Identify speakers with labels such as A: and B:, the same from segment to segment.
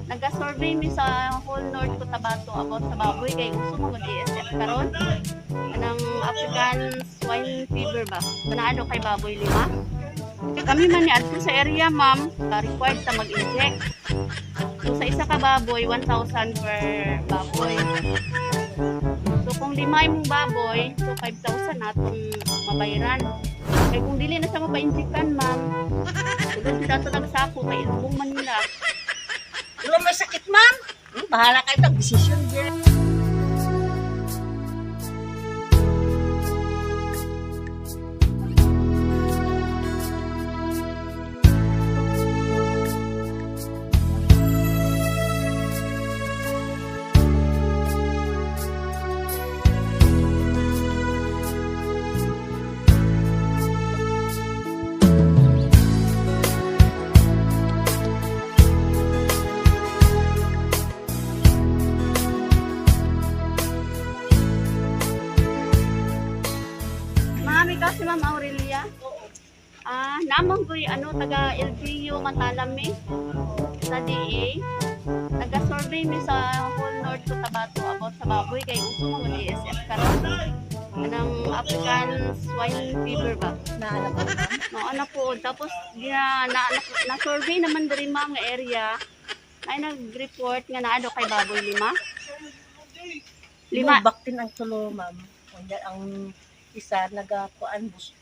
A: Naga-survey mi sa whole North Cotabato about sa baboy kay uso man gud ASF karon. Anang African swine fever ba? Naano kay baboy lima. Kay kami man ni adto sa area, ma'am, required ta mag-inject. So sa isa ka baboy, 1,000 per baboy. So kung lima imong baboy, so 5,000 atong mabayaran. Kay kung dili na siya mapa-injectan, ma'am, sulod jud ato nagsako kay ilubong man nila.
B: Wala may sakit, ma'am. Bahala kayo tag desisyon diyan.
A: Ma'am, ikaw si Ma'am Aurelia? Ah, namang ko'y ano, taga LGU Matalam mi sa DA. Taga-survey mi sa whole North Cotabato about sa baboy kay uso man gud ASF karon. Anang African swine fever ba?
B: Naalala ko, ma'am.
A: No, ano po, tapos gina, na survey naman diri ma'am nga area ay nag-report nga naado kay baboy lima. Lima.
B: Baktin ang tulo, ma'am. Unya ang isa nagakuan bus.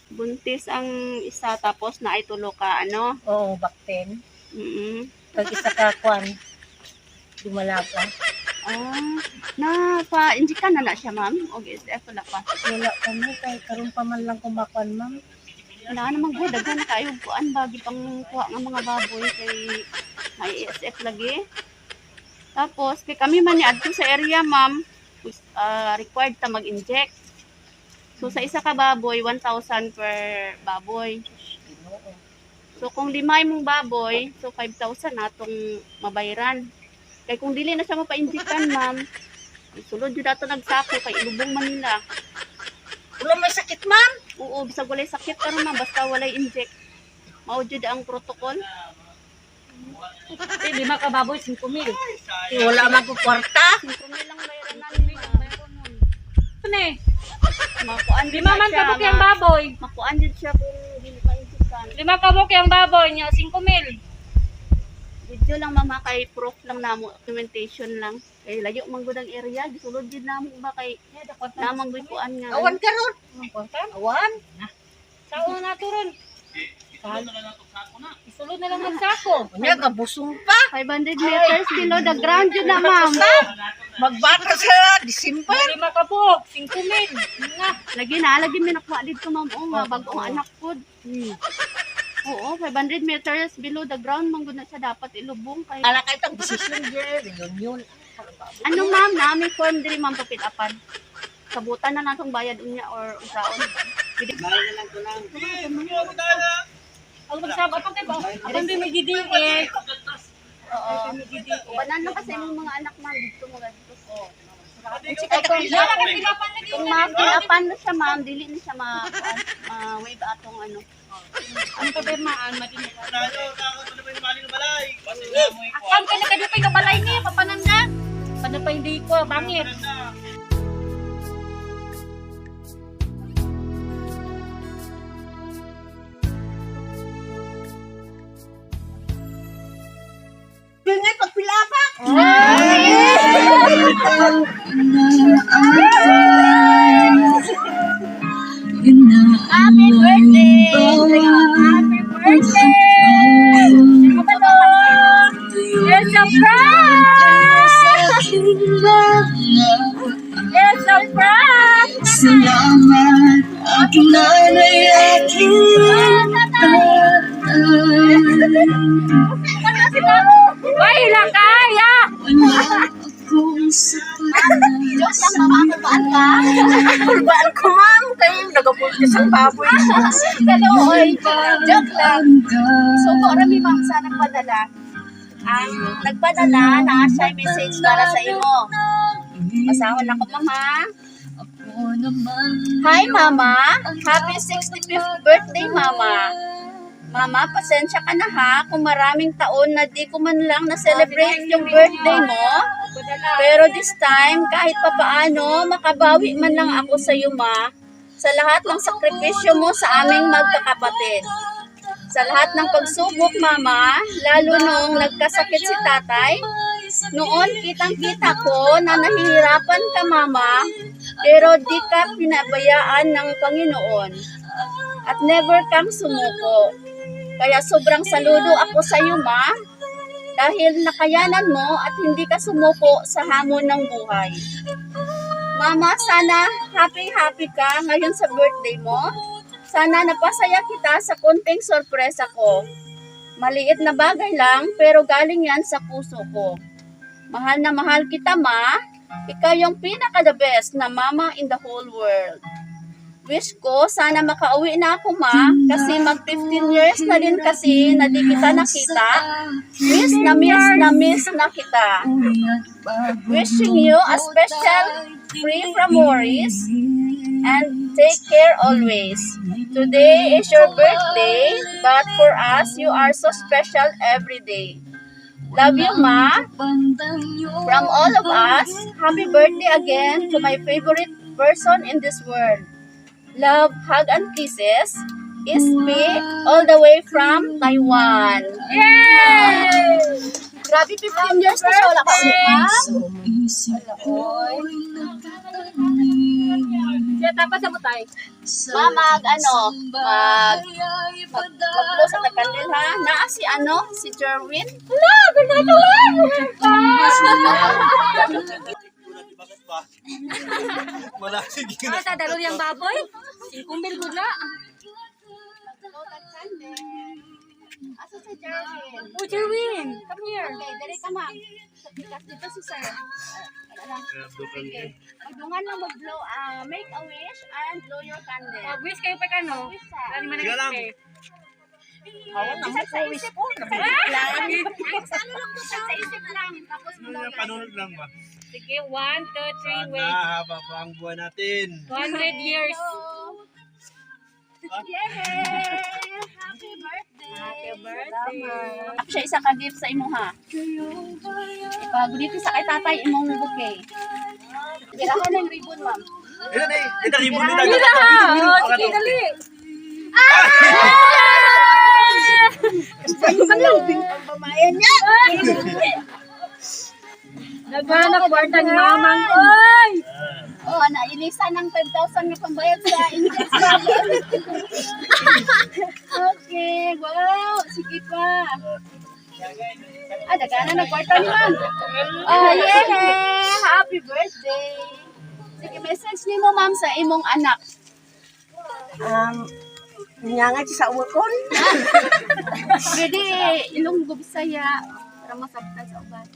A: Buntis ang isa tapos na ay tulo ka ano.
B: Oo, baktin. Kag isa ka kuan dumalaga.
A: Ah, na pa injikan na na siya, ma'am. Og SF wala pa.
B: Wala kami kay karon pa man lang kumakuan, ma'am.
A: Wala naman gud, daghan na kayo kuan ba gipang kuha nga mga baboy kay may SF lagi. Tapos kay kami man ni adto sa area, ma'am, required ta mag-inject. So sa isa ka baboy, 1,000 per baboy.
B: Ginoo.
A: So kung lima imong baboy, so 5,000 atong mabayaran. Kay kung dili na siya mapa-injectan, ma'am, sulod jud ato nagsako kay ilubong man nila.
B: Wala may sakit, ma'am.
A: Oo, bisag walay sakit karon, ma'am, basta walay inject. Mao jud ang protocol.
C: Eh, lima ka baboy, 5 mil.
B: Eh, wala man ko kwarta.
A: 5,000 lang bayaran namin, ma'am.
C: Ano eh?
A: Makuan jud
C: Lima
A: na
C: man
A: siya,
C: kabuk yung baboy.
A: Makuan jud siya kung dili pa-injectan.
C: Lima kabuk yung baboy niya, 5 mil.
A: Video lang, mama, kay proof lang namo, documentation lang. Kay layo man gud ang area, gisulod jud namo ba kay namang gud kuan nga.
B: Awan karon. Awan.
C: Sao na to ron? Isulod na lang ng sako.
B: Unya gabusong pa.
A: 500 meters below the ground jud na, ma'am.
B: Magbata sa December.
C: Lima kabuk, 5 mil. Na.
A: Lagi na, lagi may nakuha dito, ma'am. Oo nga, bagong anak po. Oo, 500 meters below the ground, man gud na siya dapat ilubong. Kay...
B: Bahala kayo tag desisyon diyan. Yun yun.
A: Ano, ma'am, na may form diri, ma'am, papilapan. Sabutan na natong bayad unya or usaon.
C: Ang magsama, apang kayo ba? Apang di may giding eh.
A: Oo. Ubanan lang kasi imong mga anak, ma'am, dito mga dito.
C: Wala ka pilapan na
A: Kung mapilapan na siya, ma'am, dili na siya ma-wave atong ano.
C: Ang pabirmaan, madin. Akam ka na kayo pa yung balay niya, papananda. Paano pa hindi ko, bangit.
B: Yun nga pagpilapa.
A: Happy birthday! Happy birthday!
C: It's a prank! It's a prank!
D: Salamat aking nanay, aking tatay.
C: Ay, lakaya!
D: Wala akong sapat na
A: Joke lang, mama, kulbaan ka.
B: Kulbaan ko, ma'am. Kay nagabultis ang baboy.
A: Hello, oy. Joke lang. So, rami, ma'am, sa nagpadala. Ang nagpadala na siya message para sa imo. Basahon ako, mama.
D: Ako naman
A: Hi, Mama. Happy 65th birthday, Mama. Mama, pasensya ka na ha kung maraming taon na di ko man lang na-celebrate yung birthday mo. Pero this time, kahit papaano, makabawi man lang ako sa iyo, Ma. Sa lahat ng sakripisyo mo sa aming magkakapatid. Sa lahat ng pagsubok, Mama, lalo nung nagkasakit si Tatay, noon kitang-kita ko na nahihirapan ka, Mama, pero di ka pinabayaan ng Panginoon. At never kang sumuko. Kaya sobrang saludo ako sa iyo, Ma, dahil nakayanan mo at hindi ka sumuko sa hamon ng buhay. Mama, sana happy-happy ka ngayon sa birthday mo. Sana napasaya kita sa konting sorpresa ko. Maliit na bagay lang, pero galing yan sa puso ko. Mahal na mahal kita, Ma. Ikaw yung pinaka-the best na mama in the whole world. Wish ko, sana makauwi na ako, Ma, kasi mag 15 years na din kasi na di kita nakita. Miss na miss na miss na kita. Wishing you a special free from worries and take care always. Today is your birthday, but for us, you are so special every day. Love you, Ma. From all of us, happy birthday again to my favorite person in this world. Love, hug, and kisses. Ispi, all the way from Taiwan.
C: Yay!
A: Grabe, 15 years na siya. Wala ka ulit, ma.
C: Siya, tapos sa mutay.
A: Ma, mag, ano, mag-close at candle, ha? Naa si, ano, si Jerwin.
C: Hala, ganda.
E: Wala, sige na.
C: Ah, tadalo yung baboy. Singkumbil ko na.
A: Asa si Jerwin?
C: Oh, Jerwin, come here.
A: Okay, dali ka, ma'am. Sa pikas dito si sir. Wala lang. Sige. Magdungan lang mag-blow, ah, make a wish and blow your candle.
C: Mag-wish kayo pa kano.
A: Wish sa.
C: Ano man
E: Sige lang.
B: Awan na mo
A: Sa isip
B: ko.
A: lang. Sa ano lang po, sa isip lang. Tapos blow your
E: Panunod lang ba?
C: Sige, 1, 2, 3, wait.
E: Sana haba pa ang buhay natin.
C: 100 years.
A: Yay! Happy birthday!
C: Happy birthday.
A: Siya isa ka gift sa imo ha. Ipaguliti sa kay tatay imong bouquet. Girahan ng ribbon, ma'am.
E: Ito na eh. Ito ribbon nila.
C: Mira ha! Oh, sige, dali.
B: Pambabayan niya.
C: Nagana kwarta ni mamang. Oy!
A: Oh, nailisa ng 5,000 nga pambayad sa interest. Okay, wow. Sige pa. Ah, dagana na kwarta ni ma'am. Oh, yeah! Happy birthday! Sige, message ni mo, ma'am, sa imong anak.
B: Nga sa ukon.
A: Pwede, Ilonggo, Bisaya, para masabtan sa uban.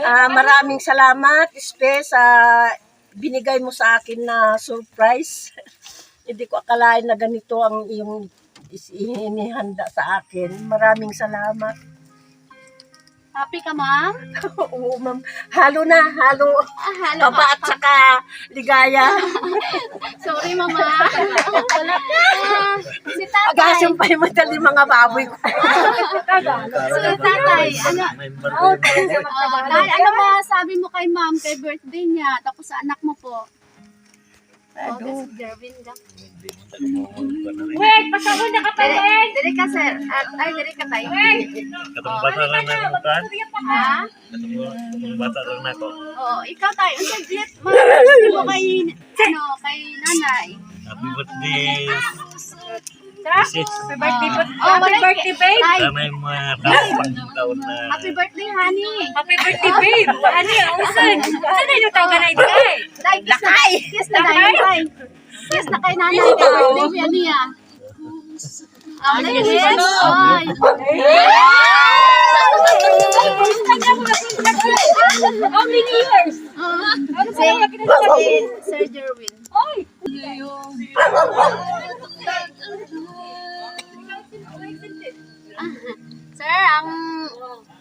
B: Ah, maraming salamat, Ispe, sa binigay mo sa akin na surprise. Hindi ko akalain na ganito ang iyong inihanda sa akin. Maraming salamat.
A: Happy ka, ma'am?
B: Oo, ma'am. Halo na, halo.
A: Ah, halo
B: Kaba at saka ligaya.
A: Sorry, mama. Wala ka. Si tatay.
B: Agasan pa yung madali mga baboy ko.
A: Si tatay, ano,
C: Oh,
A: oh, tay, ano ba sabi mo kay ma'am, kay birthday niya, tapos sa anak mo po? Oh, si Jervin ka.
C: Wait, pasahon na ka pa, wait.
A: Dili ka, sir. At, ay, dili ka tayo.
C: Wait.
F: Katong bata lang na ako tan.
A: Ha?
F: Katong bata lang na ako.
A: Oh, ikaw tayo. Ang gift, ma'am, gusto mo kay, ano, kay nanay.
F: Happy birthday.
C: Happy
F: Mrs.
C: birthday, po.
A: Oh,
C: Happy birthday, babe.
A: Tay,
F: Sana yung mga kapang taon na
A: happy birthday, honey.
C: Happy birthday, babe. Ano yan? Usan? Saan na yung tawag na ito? Ay?
A: Tay, kiss na. Kiss na tayo, tay. Kiss na kay nanay. Kay birthday niya niya. Ah, kiss. Ay.
C: How many years?
A: Ano si Sir Jerwin.
C: Oy!
A: Sir, ang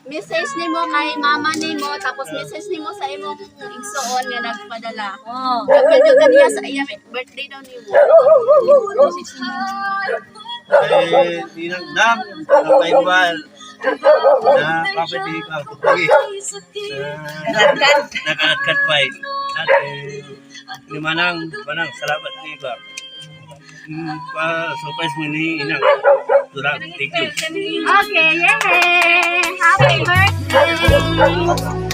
A: message nimo kay mama nimo tapos message nimo sa imong igsoon nga nagpadala.
C: Oh.
A: Kapag kaniya sa iya birthday daw nimo.
E: Kay Ninang Dam, na paibal. Na kapit ni ka. Lagi. Nakalatkat pa eh. At ni Manang, Manang, salamat ni ka. Pa surprise mo ni Inang. Durang, thank you.
A: Okay, yay! Happy birthday!